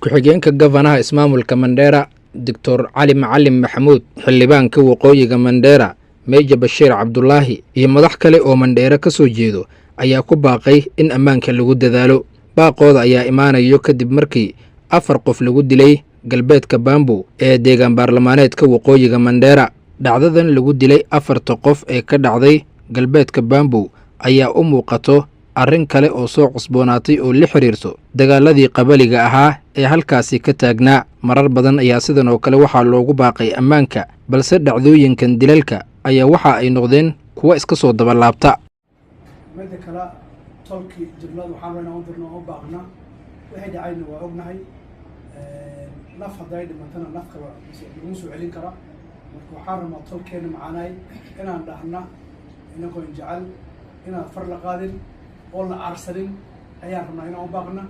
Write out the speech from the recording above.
Ku-xigeenka gafanaha ismaamulka Mandheera, Doctor Cali Macalin Maxamuud, xildhibaanka waqooyiga Mandheera, Meeja Bashiir Cabdulaahi iyo madax kale oo Mandheere ka soo jeedo ayaa ku baaqay in ammaanka lagu dadaalo. Baaqooda ayaa imaanayo kadib markii afar qof lagu dilay galbeedka Bambu ee deegaan baarlamaaneedka waqooyiga Mandheera. Dhacdadan lagu dilay afarta qof ee ka dhacday galbeedka Bambu ayaa u muuqato arrin kale oo soo cusboonaatay oo la xiriirto dagaaladii qabaliga ahaa ee halkaasi ka taagnaa. Marar badan ayaa sidan oo kale waxaa loogu baaqay ammaanka, balse dhacdooyinkan dilalka ayaa waxa ay noqdeen kuwo iska soo dabalaabta. Midda kale, tolkii jimlada waxaan rabnaa u dirno oo u baaqna. Wixii dhacayna waa ognahay. Naf hadday dhimatana, naf kale lagu soo celin kara. Marka waxaan rabnaa tolkeena macaanaay inaan dhahna inagoon jecel inaan far la qaadin oo la aarsanin ayaan rabnaa inaan u baaqna.